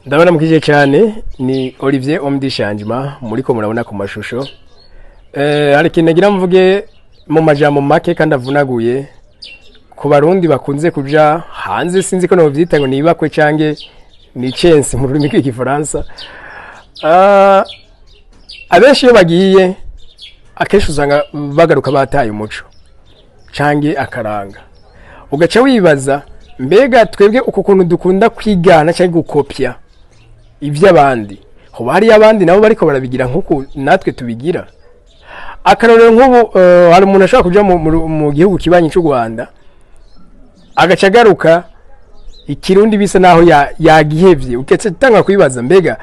Ndabona mukije cyane. Ni Olivier Omdi Shanjima muriko murabona ku mashusho. Hari ikintu nagira mvuge mu majambo make kandi avunaguye ku Barundi bakunze kuja hanze. Sinzi ko novyita ngo nibakwe canke ni chance mu rurimi rw'Igifaransa. Abenshi iyo bagiye, akenshi usanga bagaruka bataye umuco canke akaranga. Ugaca wibaza, mbega twebwe uku kuntu dukunda kwigana cyangwa gukopya iby'abandi, hoba hariyo abandi nabo bariko barabigira nk'uku natwe tubigira? Akarorero, nk'ubu hari umuntu ashobora kuja mu gihugu kibanyi cy'u Rwanda, agaca agaruka Ikirundi bisa naho yagihevye. Uketse tanga kwibaza, mbega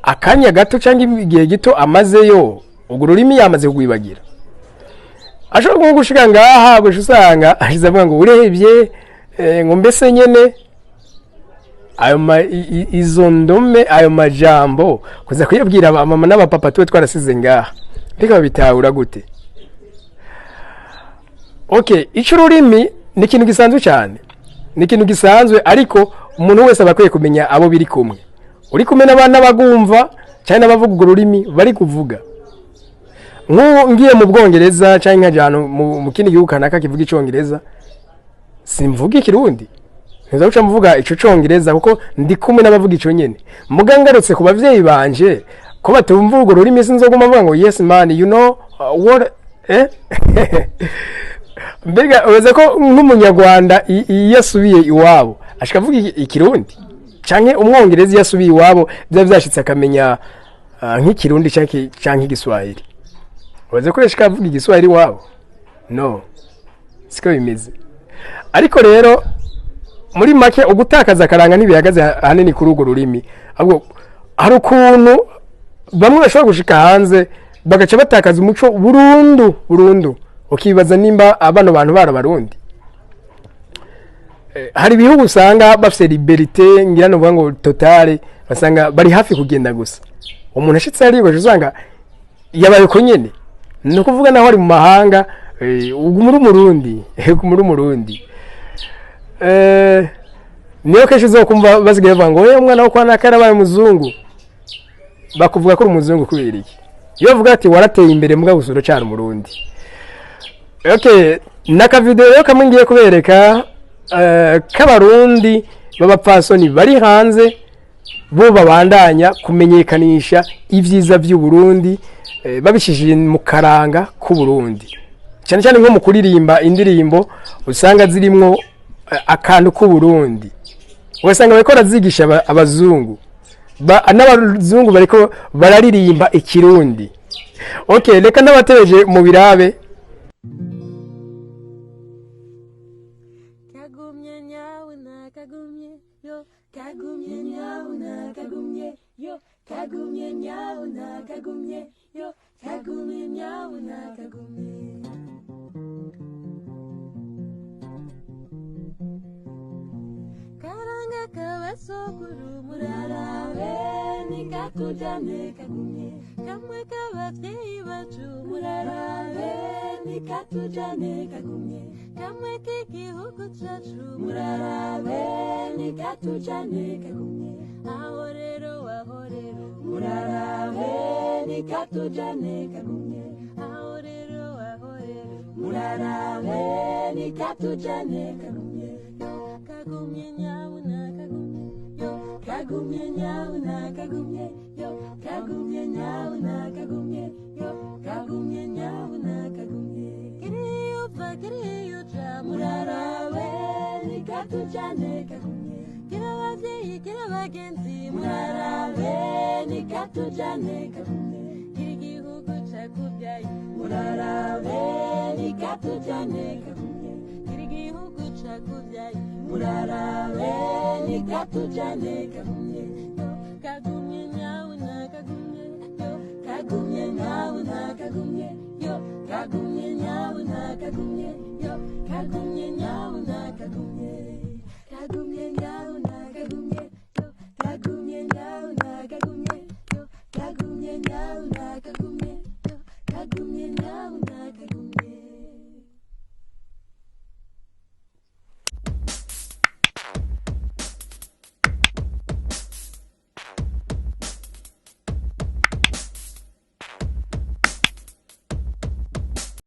akanya gato cyangwa igihe gito amazeyo, urwo rurimi yamaze kugwibagira? Ashobora nko gushika ngaha gusa usanga ashize avuga ngo urebye ngo mbese nyene ayo izo ndome, ayo majambo, kuza kuyabwira abamama n'abapapa tuwe twarasize ngaha, mbega babitahura gute? Okay, ico ururimi ni ikintu gisanzwe cyane, ni ikintu gisanzwe, ariko umuntu wese aba akwiye kumenya abo biri kumwe. Uri kumwe n'abana bagumva cyane, n'abavuga urwo rurimi bari kuvuga. Nk'ubu ngiye mu Bwongereza cyangwa nkajya ahantu mu kindi gihugu kanaka kivuga Icyongereza, simvuga Ikirundi, ntiza guca mvuga ico Congereza kuko ndi kumwe n'abavuga ico nyene. Muga ngarutse ku bavyeyi banje ko batumva urwo rurimi, sinzoguma mvuga ngo "Yes man, you know what?" Mbega uretse ko nk'Umunyarwanda iyo asubiye iwabo ashika avuga Ikirundi, canke Umwongereza iyo asubiye iwabo byaba vyashitse akamenya nk'Ikirundi canke Igiswahili, uretse ko yashika avuga Igiswahili iwabo? No siko bimeze. Ariko rero muri make, ugutakaza akaranga ntibihagaze ahanini kuri urwo rurimi, ahubwo hari ukuntu bamwe bashobora gushika hanze bagaca batakaza umuco burundu burundu, ukibaza nimba bano bantu barabarundi. Hari ibihugu usanga bafite liberté, ngira novuga ngo totale, basanga bari hafi kugenda gusa. Umuntu ashitse hariya ugaca usanga yabaye uko nyene. Ni ukuvuga naho ari mu mahanga, uguma uri Umurundi, uguma uri Umurundi. Niyo kenshi uzokumva basigaye bavuga ngo "Umwana wo kwa naka yarabaye umuzungu." Bakuvuga ko uri umuzungu kubera iki? Iyo bavuga ati warateye imbere, mbwa gusa uracyari Umurundi. Okay, n'akavideo rero kamwe ngiye kubereka k'Abarundi b'abapfasoni bari hanze, bo babandanya kumenyekanisha ibyiza by'u Burundi babishishije mu karanga k'u Burundi, cyane cyane nko mu kuririmba indirimbo usanga zirimwo akantu k'u Burundi. Ugasanga bariko barazigisha abazungu, n'abazungu bariko bararirimba Ikirundi. Okay, reka ndabatereje mu birabe. Kagumye nyawe nakagumye yo, kagumye nyawe nakagumye yo, kagumye nyawe nakagumye yo, kagumye nyawe nakagumye. Karanga k'abasokuru murarabe nikatujane, kagumye kamwe k'abavyeyi bacu murarabe nikatujane, kagumye kamwe k'igihugu cacu murarabe nikatujane, kagumye aho rero, aho rero murarabe nikatujane, kagumye aho rero, aho rero murarabe nikatujane, kagumye yo, kagumye nyabuna kagumye yo, kagumye nyabuna kagumye yo, kagumye nyabuna kagumye yo, kagumye nyabuna kagumye. Kiriyo upfa kiriyo uja murarabe nikatujane, kagumye kira abavyeyi kira abagenzi murarabe nikatujane, kagumye kira igihugu cakuvyaye murarabe nikatujane, kagumye kira igihugu cakuvyaye murarabe nikatujane, kagumye yo, kagumye nyabuna kagumye yo, kagumye nyabuna kagumye yo, kagumye nyabuna kagumye yo, kagumye nyabuna kagumye, kagumye nyabuna.